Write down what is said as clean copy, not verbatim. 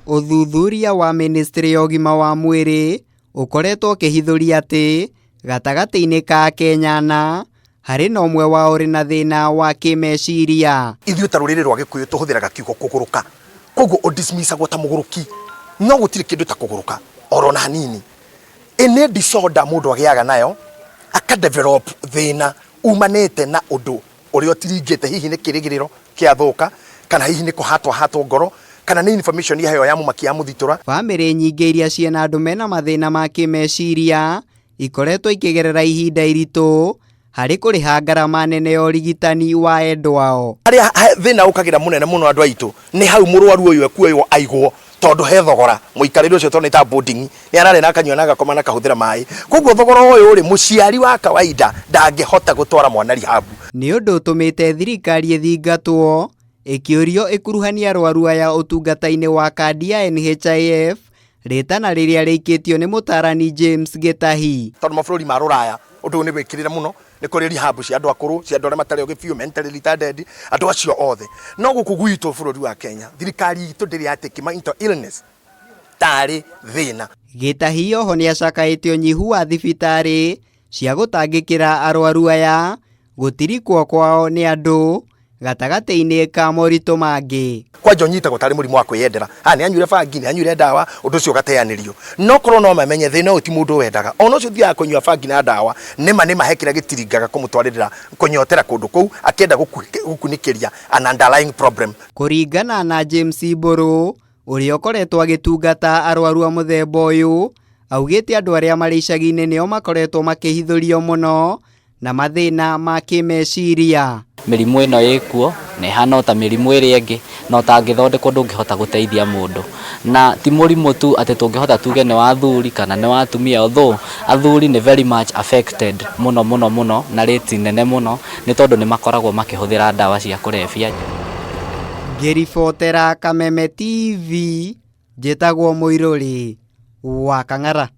Ũthuthuria wa mĩnĩstrĩ ya ũgima wa mwĩrĩ ũkoretwo ũkĩhithũria atĩ gatagatĩ-inĩ ka Akenya ana, harĩ na ũmwe wao ũrĩ na thĩna wa kĩmeciria. Ithuĩ ta rũrĩrĩ rwa Gĩkũyũ tũhũthĩraga kiugo kũgũrũka, koguo ũdismissagwo ta mũgũrũki, no gũtirĩ kĩndũ ta kũgũrũka oro na hanini. Ĩ nĩ disorder mũndũ agĩaga nayo aka develop thĩna umanĩte na ũndũ ũrĩa ũtiringĩte, hihi nĩ kĩrĩgĩrĩro kĩathũka, kana hihi nĩ kũhatwo ahatwo ngoro, kana nĩ information yaheo ya mũmakia ya mũthitũra. Bamĩrĩ nyingĩ iria ciĩna andũ mena mathĩna ma kĩmeciria ikoretwo ikĩgerera ihinda iritũ harĩ kũrĩha ngarama nene ya ũrigitani wa endwa ao. Harĩa thĩna ũkagĩra mũnene mũno andũ aitũ nĩ hau mũrwaru ũyũ ekuoywo aigwo tondũ he thogora mũikarĩre ũcio tondũ nĩ ta boarding nĩ ararĩa na akanyua na agakoma na akahũthĩra maĩ koguo thogora ũyũ rĩ mũciari wa kawaida ndangĩhota gũtwara mwana rehab. Nĩ ũndũ ũtũmĩte thirikari ĩthingatwo ĩkĩũrio ĩkuruhanie arwaru aya ũtungata-inĩ wa kandi ya NHIF rĩtana rĩrĩa rĩikĩtio nĩ mũtaarani James Gĩtahi. Tondũ mabũrũri ma rũraya ũndũ ũyũ nĩ wĩkĩrĩre mũno nĩ kũrĩ rehab cia andũ akũrũ cia andũ arĩa matarĩ ogĩ biũ mentally retarded andũ acio othe no gũkũ gwitũ bũrũri wa Kenya thirikari itũ ndĩrĩ yatĩki mental illness tarĩ thĩna. Gĩtahi oho nĩacakaĩte ũnyihu wa thibitarĩ cia gũtangĩkĩra arwaru aya gũtirikwo kwao nĩ andũ gatagatĩ-inĩ ka moritũ mangĩ. Kwanja ũnyitagwo tarĩ mũrimũ wa kwĩyendera, ah nĩ anyuire bangi, nĩ anyuire ndawa, ũndũ ũcio ũgateanĩrio. No korwo no mamenye thĩna ũyũ ti mũndũ wendaga, ona ũcio ũthiaga kũnyua bangi na ndawa, nĩma nĩma he kĩrĩa gĩtiringaga kũmũtwarĩrĩra kũnyotera kũndũ kũu, akĩenda gũkunĩkĩria an underlying problem. Kũringana na James Mbũrũ, ũrĩa ũkoretwo agĩtungata arwaru a mũthemba ũyũ, augĩte andũ arĩa marĩ icagi-inĩ nĩo makoretwo makĩhithũrio mũno na mathĩna ma kĩmeciria. Mĩrimũ ĩno ĩkuo na ĩhana o ta mĩrimũ ĩrĩa ĩngĩ na ũtangĩthondekwo ndũngĩhota gũteithia mũndũ. Na ti mũrimũ tu atĩ tũngĩhota tuge nĩ wa athuri kana nĩ wa atumia although athuri nĩ very much affected mũno mũno mũno na rate nene mũno nĩ tondũ nĩ makoragwo makĩhũthĩra ndawa cia kũrebia. Ngĩribotera Kameme TV, njĩtagwo Mũirũrĩ wa Kang'ara.